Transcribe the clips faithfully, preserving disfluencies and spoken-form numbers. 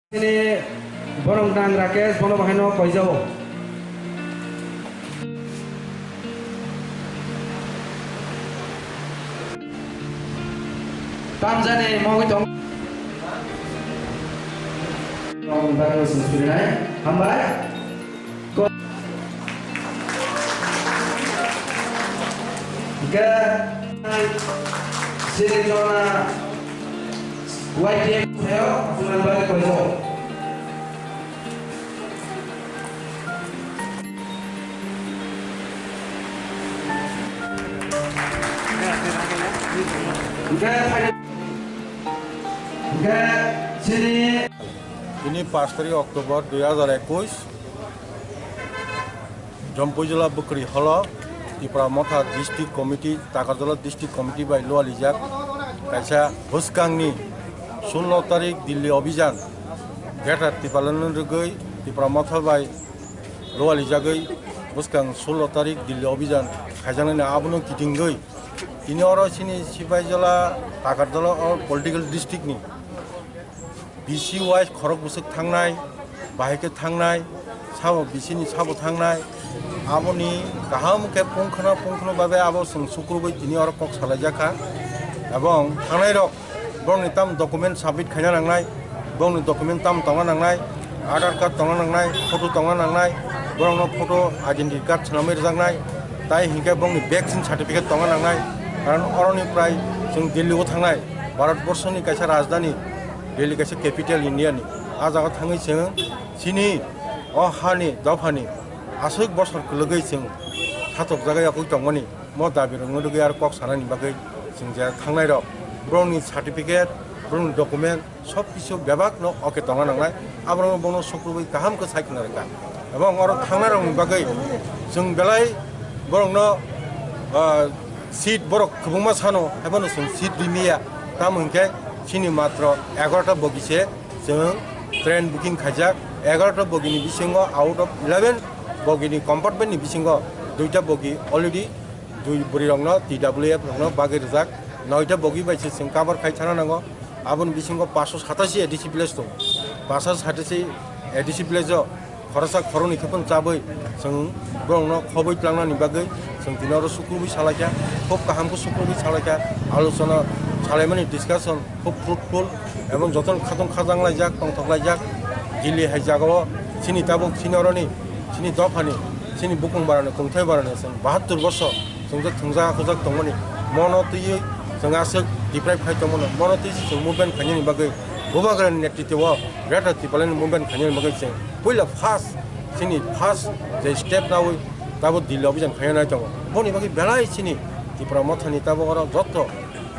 Chini borok nang Rakesh, bono bo haino koijao. Tamjani mogwi tong. Tong bagwi sung surinai. Hambai. Ko-, hingke chini jona Y T F sayo, aswk nang bagwi koijao. Hingke, hingke chini. Tini pash tarik October dui hazar ekush, Jampui jila Bwkrwi holo Tipra Motha District Committee, Takarjala District Committee bai lualijak kaisa bwskangni sullo tarik Delhi Obhijan Greater Tipraland rwgwi Tipra Motha bai lualijagwi bwskang sullo tarik Delhi Obhijan khaijaknani abono kitingwi tini oro chini Sipaijala Takarjala o political district ni B C wise khorok bwswk thangnai, bahai khe thangnai, sabo B C ni sabo thangnai, aboni kaham khe pungkhana pungkhana babe abo chwng sukrubui tini oro kok salaijak kha. Ebong thangnai rok borokni tam document submit khaina nangnai, borokni document tam tongna nangnai, Aadhaar card tongna nangnai, photo tongna nangnai, borokno photo identity card swnamwi rwjaknai, tai hinkhe borokni vaccine certificate tongna nangnai, karon oroni prai chwng Delhi o thangnai, Bharat borsoni kaisa rajdhani. Delhi kaisa capital India ni. A jaga thangwi chwng chini o hani dophani aswk bosor kwlwgwi chwng satok jaga yakwi tongmani mo dabi rwngno rwgwi aro kok sanani bagwi chwng je thangnai rok borokni certificate, borokni document sob kisu bebak no oke tongna nangnai. Aborok bono sukrubui kaham khe sai khna rwkha. Ebong oro thangnai rokni bagwi chwng belai borokno, ah, seat borok kwbangma sano, haiphano chwng seat rimiya. Tamo hinkhe chini matro egarota bogi se chwng train booking khaijak. Egarota bogini bisingo out of eleven bogini compartment ni bisingo duita bogi already dui bwrwi rokno T W F rokno bagwi rijak. Noita bogi bai se chwng cover khai thana nango. Aboni bisingo paanch sho satashi A D C village tongo. Paanch sho satashi A D C village o khoroksa khoroknwi khe phano chabwi chwng borokno khobwi tlangnani bagwi chwng tini oro sukrubui salaikha, khub kaham khe sukrubui salaikha, alochona salaimani discussion khub fruitful, ebong jotono khatong khajang laijak, tongthok laijak. Delhi hai jagao chini tabuk chini oroni, chini dophani, chini bukung barani, kungthai barani chwng bahattur bosor. Chwng je thwngjak hakujak tongmani, mono twiwi chwng aswk deprive khai tongmano, mono twi se chwng movement khainani bagwi Bubagrani netritwo o Greater Tipralandni movement khainani bagwi chwng puila first, chini first je step nawi tabuk Delhi Obhijan khaina nai tongo. Boni bagwi belai chini Tipra Mothani tabuk oro joto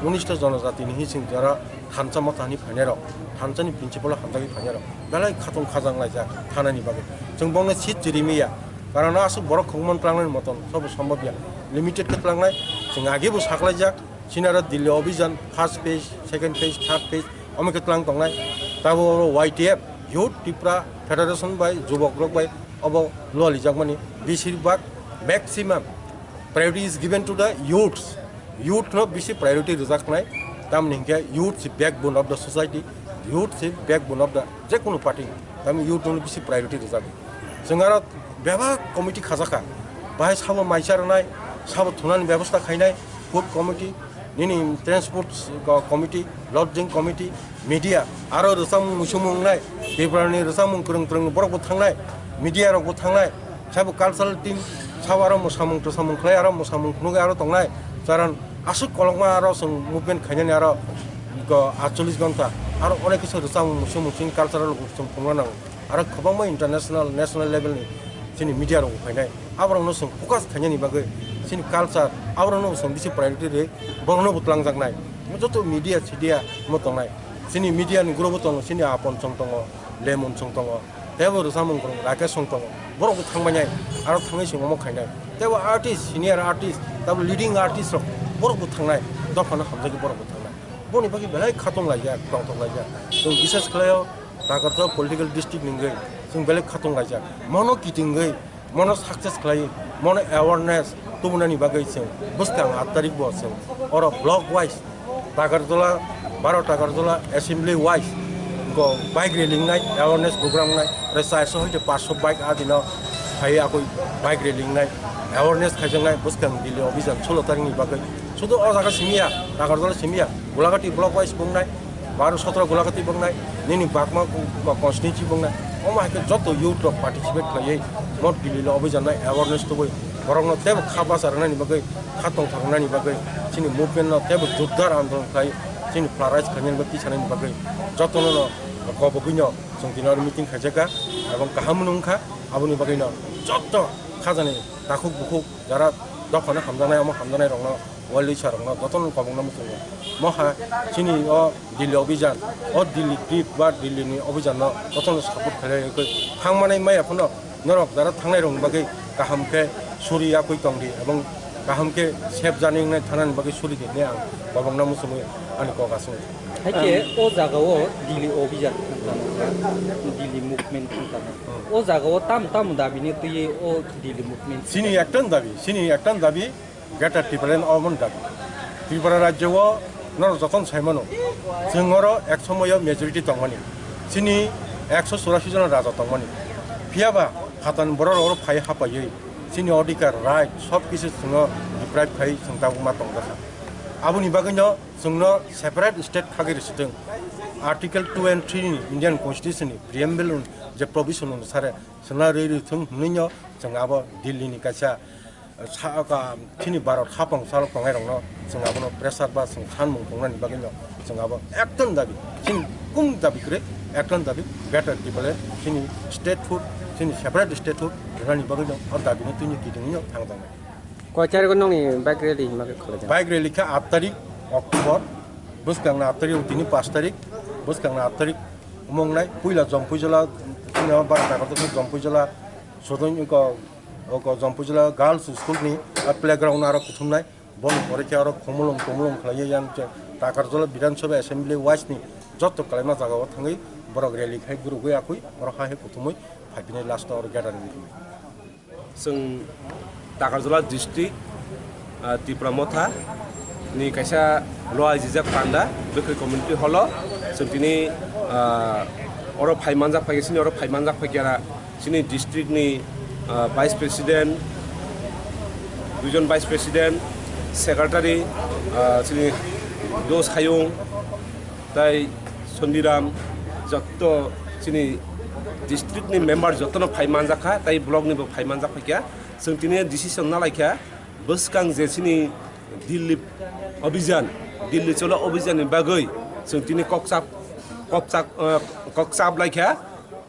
unish ta jonojatini hi chwng jora thansa mothani phainairok, thansani principle o hamjagwi phainairok belai khatong khajang laijak thanani bagwi. Chwng bongno seat chirimiya, karon aswk borok khongmon tlangnani moton sobo sombobya, limited khe tlangnai. Chwng agebo saklaijak, chini aro Delhi Obhijan first phase, second phase, third phase omo khe tlang tongnai. Tabuk oro Y T F, Youth Tipra Federation bai, jubok rok bai obo lualijakmani, besir bak, maximum priority is given to the youths. Youth no bisi priority rwjaknai, tamni hinkhe youth se backbone of the society, youth se backbone of the jekunu party, tamni youth no bisi priority rwjago. Chwng aro bebak committee khajakha, bahai sabo maisa rwnai, sabo thunani bebosta khainai, food committee, nini transport committee, lodging committee, media, aro rwchapmung muisumung wngnai, Tiprani rwchapmung kwrwng kwrwng borok bo thangnai, media rok bo thangnai, sabo cultural team, sabo aro mwsamung twsamung khlai, aro mwsamung phunugwi aro tongnai, karon aswk kolokma aro chwng movement khainani aro go atchollish ghonta, aro onek kisa rwchapmung muisumung chini cultural rok chwng phunukna nango, aro kwbangma international, national level ni chini media rok bo phainai, aborokno chwng focus khainani bagwi chini culture, aborokno chwng bisi priority rwi, borokno bo twlangjaknai. Joto media sidia omo tongnai. Chini media ni group o tongo, chini Apon song tongo, Lemon song tongo, teibo rwchapmung kwrwng Rakesh song tongo. Borok bo thangbainai, aro thangwi chwng omo khainai. Teibo artist, senior artist, teibo leading artist rok borok bo thangnai, dophano hamjagwi borok bo thangnai. Boni bagwi belai khatong laijak, tongthok laijak. Chwng bisas khlaio Takarjala political district ni wngwi chwng belai khatong laijak. Mono kitingwi, mono success khlai, mono awareness tubunani bagwi chwng bwskang aat tarik bo chwng oro block wise Takarjala, baro Takarjala assembly wise Bike rally wngnai, awareness program wngnai, tei charso hoite paanso bike a dino phai akoi bike rally wngnai, awareness khaijaknai bwskang Delhi obijan sulo tarikni bagwi. Sudu o jaga simiya, Nagarjala simiya, Gulagati block wise bo wngnai, baro sotro Gulagati bo wngnai, nini bakma ko-, ko-, constituency bo wngnai. Omo hai khe joto youth rok participate khlaiwi mo Delhi lo obijan no awareness tubui borokno teibo kha bacha rwnani bagwi, kha tongthok rwnani bagwi, chini movement no teibo jordar andolon khlai, chini polarized khainani bagwi, tisanani bagwi jotono no kobogwino chwng tini oro meeting khaijak kha, ebong kaham wngkha. Aboni bagwino joto khajani takhuk bukhuk jara dophano hamjaknai, omo hamjaknai rokno, uailwisa rokno jotono kobokna muchungo. Moha chini o Delhi obijan, o Delhi trip ba Delhi ni obijan no jotono support khlai thangmanai maya phano norok jara thangnai rokni bagwi kaham khe suri yakwi tongdi ebong kaham khe safe journey wngnai thanani bagwi suri di hinwi ang kobokna muchungwi ani kok aswk. Hai khe o jaga o Delhi obijan thang tano, Delhi movement thang tano. O jaga o tam tam dabi ni twi o Delhi movement. Chini ektan dabi, chini ektan dabi, Greater Tipraland omo dabi. Tripura rajyo o norok jotono sai mano, chwng oro ek somoyo majority tongmani, chini ekso churasi jona raja tongmani. Phiya ba phatani borok rok oro phai hapaiwi chini odhikar, right, sob kisu chwngno deprive khai chwng tabuk ma tongjakha. Aboni bagwino chwngno separate state khagwi rwsitwng. Article two and three ni Indian Constitution ni preamble je provision onusare chwngno rwi rwthwng hwnwino chwng abo Delhi ni kaisa sa-, ka-, chini Bharat hapang salo tongnai rokno chwng abono pressure ba chwng sanmung tongnani bagwino chwng abo ekdom dabi, chini kum dabi kwrwi, ekdom dabi Greater Tipraland chini statehood, chini separate statehood rwnani bagwino o dabino twini kitingwino thang tongnai. Koi tarikgo nokni bike rally hima khe khwlaijak? Bike rally khe aat tarik October, bwskangni aat tarik, tini paanch tarik, bwskangni aat tarik omo wngnai. Puila Jompuijala, chini o bara Nagarjala Jompuijala, Sodon iko, oko Jompuijala Girls School ni a playground aro kuthumnai. Boni pore khe aro khumulwng tumulwng khlaiwi yang je Takarjala Bidhan Sabha Assembly wise ni joto kwlaima jaga o thangwi borok rally khai gurugwi akwi oro hai hai kuthumwi phaiphinai last o oro gathering. Chwng Takarjala district, ah, Tipra Motha ni kaisa loaijijak panda, Bwkhwrwi community hall o chwng tini, ah, oro phai manjak phaikhe, chini oro phai manjak phaikhe, chini district ni, ah, vice president, duijon vice president, secretary, ah, chini Dos Hayung, tai Sondiram, jotto chini district ni member jottono phai manjak kha, tai block ni bo phai manjak phaikha. Chwng tini decision nalaikha, bwskang je chini Delhi Abhijan, Delhi Cholo Abhijan ni bagwi chwng tini kokchap, kokchap, ah, kokchap laikha.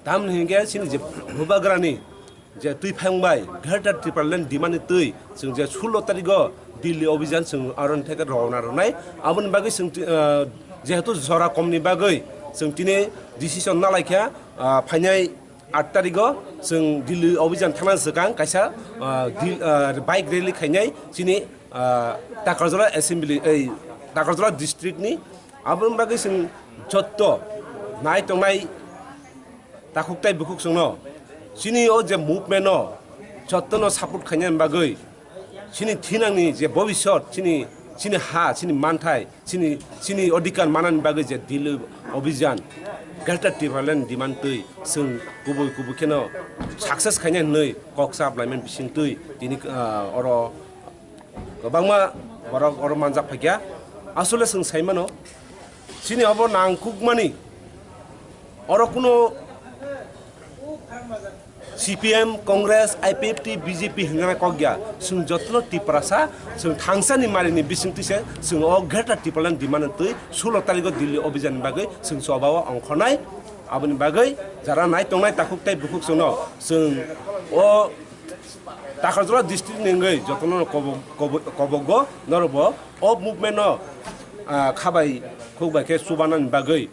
Tamni hinkhe chini je bubagrani je twi phang bai Greater Tipraland demand ni twi chwng je sullo tarigo Delhi Abhijan chwng aron theke rwna rwnai. Aboni bagwi chwng ti-, ah, jehetu jora komni bagwi chwng tini decision nalaikha, ah, phainai aat tarigo chwng Delhi Abhijan thangna swkang kaisa, ah, Dil-, ah, bike rally khainai chini, ah, Takarjala Assembly, ei, Takarjala district ni. Aboni bagwi chwng jotto nai tongnai takhuk tai bukhuk chwngno chini o je movement no jottono support khainani bagwi chini thinangni je bobisot chini, chini ha, chini manthai, chini, chini odhikar manani bagwi je Delhi Abhijan, Greater Tipraland demand twi chwng kubui kubui kheno success khainai hwnwi kok chap laimani bisingtwi tini, ah, oro kwbangma borok oro manjak phaikha. Asole chwng sai mano, chini obo nangkukmani, oro kuno C P M, Congress, I P F T, B J P hwnna kok ya. Chwng jotono Tiprasa, chwng thangsani marini bisingtwi se chwng o Greater Tipraland demand twi sullo tarigo Delhi Abhijan ni bagwi chwng choba o ongkhornai. Aboni bagwi jara nai tongnai takhuk tai bukhuk chwngno chwng o Takarjala district ni wngwi jotono kobo-, kobo-, kobogo norokbo o movement no, ah, khabai khukbai khe chubanani bagwi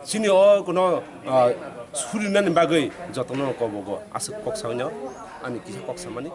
chini o kuno, ah, surinani bagwi jotono kobogo aswk kok saui no ani kisa kok samani.